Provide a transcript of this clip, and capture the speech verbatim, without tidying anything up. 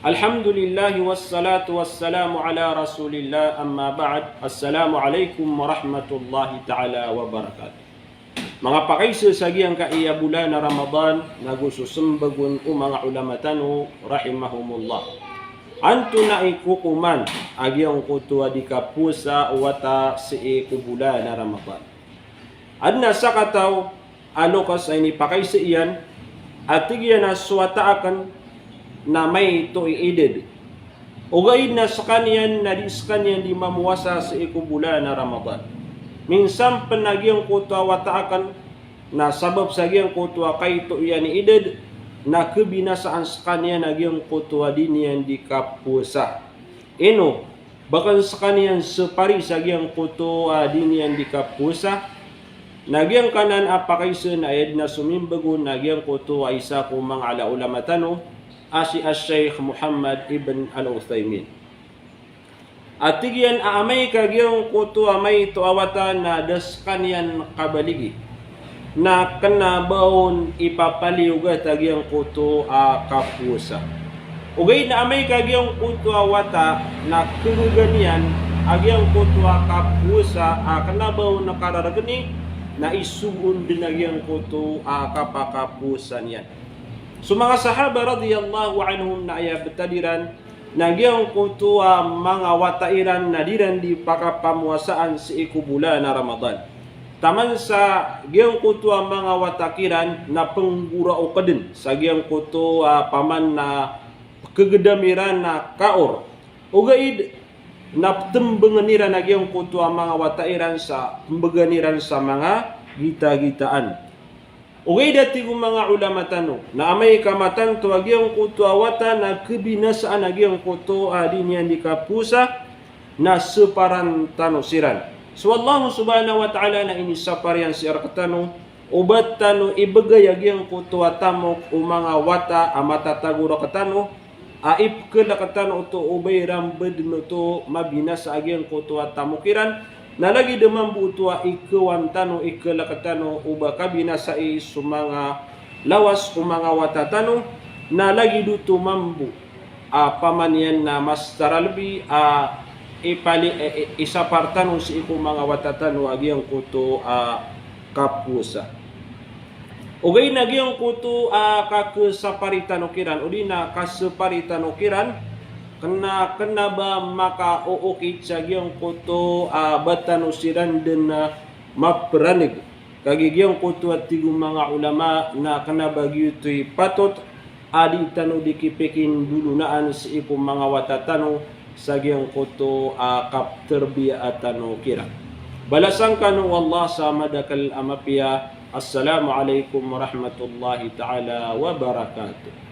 Alhamdulillah, wassalatu wassalamu ala Rasulillah, amma ba'd. Assalamu alaikum warahmatullahi ta'ala wabarakatuh. Manga pakaiza sa giyangkaya bolan a Ramadan, nago so sembag on o manga ulama tano, rahimahumullah. Antonaa i kokoman a giyangkoto a di kapowasa o wata sii ko bolan a Ramadan? Adn a sakataw a loks a inipakaiza iyan, a tig iyan a so wata akn na maito i idad. Ogaid na skaniyan na di skaniyan di mamowasa sii ko bolan a Ramadan. Minsan pn a giyangkoto a wata akn na sabap sa giyangkoto a kaito iyan i idad, na khabinasaan skaniyan a giyangkoto a di niyan di kapowasa. Ino, ba kn skaniyan separi sa giyangkoto a di niyan di kapowasa? Na giyangkanan a pakaiza na aya dn a somimbag on na giyangkoto a isa ko manga ala ulama tano, a si Ash-Shaykh Muhammad ibn Al-Uthaymin. A tig iyan a amay ka giyangkoto a maito a wata na da skaniyan kabaligi, na kna ba on ipapaliyogat a giyangkoto a kapowasa. Ogaid na amay ka giyangkoto a wata na khagaan iyan a giyangkoto a kapowasa a kna ba on karargni, na isogo on dn a giyangkoto a kapakapowasa niyan. So manga sahaba radiyallahu anhum na aya btad iran na giyangkoto a manga wata iran na di ran di pakapamowasaan sii ko bolan a Ramadan. Taman sa giyangkoto a manga wata kiran na pnggoraok dn sa giyangkoto a paman na pkhagdam iran a kaor. Ogaid na ptmbngn iran a giyangkoto a manga wata iran sa pmbgan iran sa manga gitagitaan. Ogaid a tig o manga ulama tano, na amay ka matanto a giyangkoto a wata na khabinasaan a giyangkoto a di niyan di kapowasa, na separan tano siran. So Allah subhanahu wa ta'ala na inisapar iyan sii rktano, o ba tano ibgay a giyangkoto a tamok o manga wata a matatago rktano, a ipkhlk tano oto o ba iran ba dn oto mabinasa a giyangkoto a tamok iran, na lagid mambo oto a ikhawan tano, ikhlk tano o ba kabinasai so manga lawas o manga wata tano, na lagid oto mambo a paman iyan na mas taralbi a ipali-, i-, i-, isapar tano sii ko manga wata tano a giyangkoto a kapowasa. Ogaid na giyangkoto a kakhasapari tano kiran, odi na kasapari tano kiran, kna, kna ba makaookit sa giyangkoto a ba tano siran dn a mapraneg. Kagiya giyangkoto a tig o manga ulama na kna ba giyoto i patot a di tano di kipikindolonaan sii ko manga wata tano sa giyangkoto a kaptarbiyaan tano kiran. Balasan kano o Allah sa madakl a mapiya. Assalamu alaikum warahmatullahi ta'ala wabarakatuh.